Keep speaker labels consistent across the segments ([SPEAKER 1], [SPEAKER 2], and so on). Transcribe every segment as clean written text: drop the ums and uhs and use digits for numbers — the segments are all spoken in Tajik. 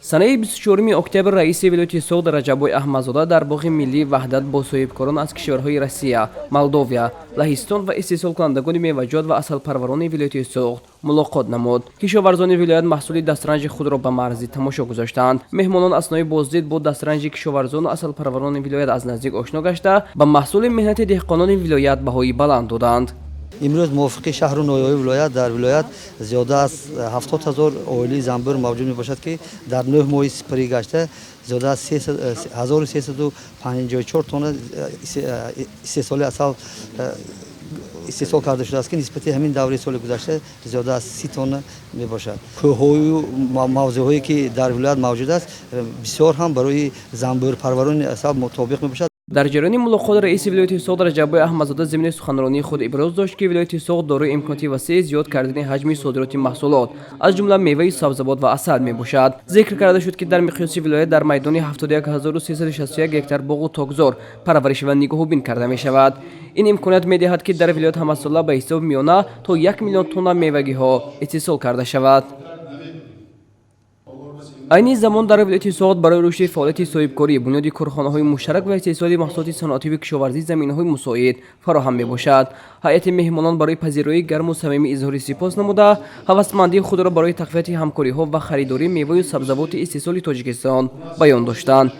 [SPEAKER 1] Санаи 24 октябр раиси вилояти Суғд Раҷаббой Аҳмадзода дар боғи миллии Ваҳдат бо соҳибкорон аз кишварҳои Россия, Молдовия, Лаҳистон ва истеҳсолкунандагони меваҷот ва асалпарварони вилояти Суғд мулоқот намуд. Кишоварзони вилоят маҳсули дастранҷи худро ба марзи тамошо гузоштанд. Меҳмонон аснои боздид бо дастранҷи кишоварзону асалпарварони вилоят аз наздик ошно гашта, ба маҳсули меҳнати деҳқонони вилоят баҳои баланд доданд.
[SPEAKER 2] Имрӯз мувофиқи шаҳру ноҳияҳои вилоят дар вилоят зиёда аз 70 000 оилаи занбӯр мавҷуд мебошад, ки дар 9 моҳи сипарӣ гашта зиёда аз 1354 тонна истеҳсоли асал истеҳсол карда шудааст, ки нисбати ҳамин давраи соли гузашта зиёда аз 30 тонна мебошад. Кӯҳҳою мавзеъҳое, ки дар вилоят мавҷуд аст, бисёр ҳам барои занбӯрпарварони асал мутобиқ мебошад.
[SPEAKER 1] Дар ҷараёни мулоқот раиси вилояти Суғд Раҷаббой Аҳмадзода зимни суханронии худ иброз дошт, ки вилояти Суғд дорои имконоти васеи зиёд кардани ҳаҷми содироти маҳсулот, аз ҷумла меваи сабзавот ва асал мебошад. Зикр карда шуд, ки дар миқёси вилоят дар майдони 71 361 гектар боғу токзор парвариш ва нигоҳубин карда мешавад. Ин имконият медиҳад, ки дар вилоят ҳамасола ба ҳисоби миёна то 1 миллион тонна мевагиҳо истеҳсол карда шавад. Айни замон дар вилояти Суғд барои рушди фаъолияти соҳибкорӣ, бунёди корхонаҳои муштарак ва истеҳсоли маҳсулоти саноативу кишоварзӣ заминаҳои мусоид фароҳам мебошад. Ҳайати меҳмонон барои пазироии гарму самимӣ изҳори сипос намуда, ҳавасмандии худро барои тақвияти ҳамкориҳо ва харидории меваю сабзавоти истеҳсоли Тоҷикистон баён доштанд.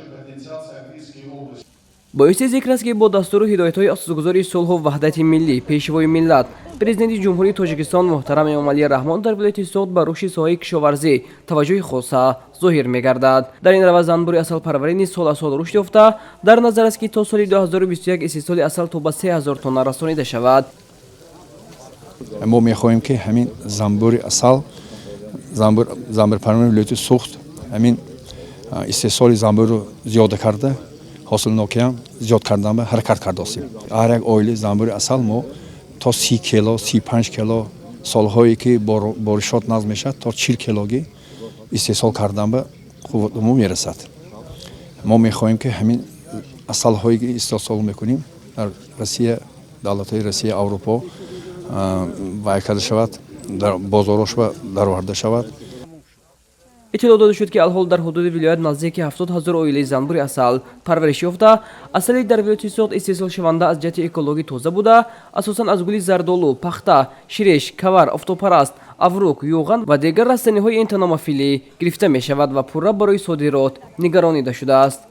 [SPEAKER 1] Боиси зикр аст, ки бо дастуру ҳидоятҳои асосгузори сулҳу ваҳдати миллӣ, Пешвои миллат, Президенти Ҷумҳурии Тоҷикистон муҳтарам Эмомалӣ Раҳмон дар вилояти Суғд ба рушди соҳаи кишоварзӣ таваҷҷӯҳи хоса зоҳир мегардад. Дар ин раванд занбури асалпарварӣ низ сол аз сол рушд ёфта, дар назар аст, ки то соли 2021 истеҳсоли асал то ба 3000 тонна расонида шавад.
[SPEAKER 3] Мо мехоҳем, ки ҳамин занбури асал, занбурпарварони вилояти Суғд ҳамин истеҳсоли занбурро зиёда карда, ҳосилнокиам зиёд кардан ба ҳаракат кардосем. Ҳар як оилаи занбури асал мо то 30 кило, 35 кило, солҳое ки боришот нағз мешавад, то 40 килогӣ истеҳсол кардан ба қувватмо мерасад. Мо мехоҳем, ки ҳамин асалҳое ки истеҳсол мекунем, дар Россия, давлатҳои Россия, Аврупо вай карда шавад, дар бозорҳош дароварда шавад.
[SPEAKER 1] Иттилоъ дода шуд, ки алҳол дар ҳудуди вилоят наздики 70 000 оилаи занбури асал парвариш ёфта, асали дар вилояти Суғд истеҳсолшаванда аз ҷиҳати экологӣ тоза буда, асосан аз гули зардолу, пахта, ширеш, кавар, офтобпараст, аврук, юған ва дигар растаниҳои энтомофилӣ гирифта мешавад ва пурра барои содирот нигаронида шудааст.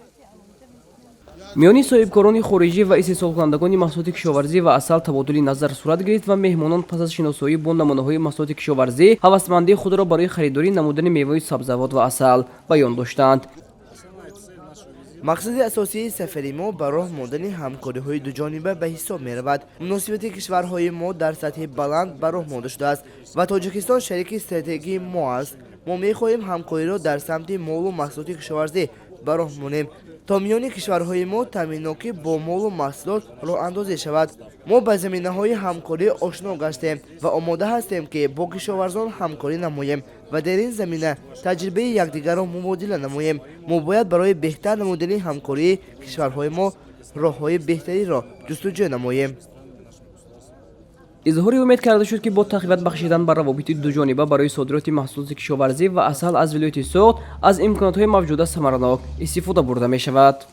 [SPEAKER 1] Миёни соҳибкорони хориҷӣ ва истеҳсолкунандагони маҳсулоти кишоварзӣ ва асал табодули назар сурат гирифт ва меҳмонон пас аз шиносоӣ бо намунаҳои маҳсулоти кишоварзӣ ҳавасмандии худро барои харидорӣ намудани меваи сабзавот ва асал баён доштанд.
[SPEAKER 4] Мақсади асосии сафари мо ба роҳ мондани ҳамкориҳои дуҷониба ба ҳисоб меравад. Муносибати кишварҳои мо дар сатҳи баланд ба роҳ монда шудааст ва Тоҷикистон шарики стратегии мо аст. Мо мехоҳем ҳамкориро дар самти молу маҳсулоти кишоварзӣ ба роҳ монем, то миёни кишварҳои мо таъминнокӣ бо молу маҳсулот роҳандозӣ шавад. Мо ба заминаҳои ҳамкорӣ ошно гаштем ва омода ҳастем, ки бо кишоварзон ҳамкорӣ намоем ва дар ин замина таҷрибаи якдигарро мубодила намоем. Мо бояд барои беҳтар намудани ҳамкории кишварҳои мо роҳҳои беҳтариро ҷустуҷӯ намоем.
[SPEAKER 1] Изҳори умед карда шуд, ки бо тақвият бахшидан ба равобити дуҷониба барои содироти маҳсулоти кишоварзӣ ва асал аз вилояти Суғд аз имконотҳои мавҷуда самаранок истифода бурда мешавад.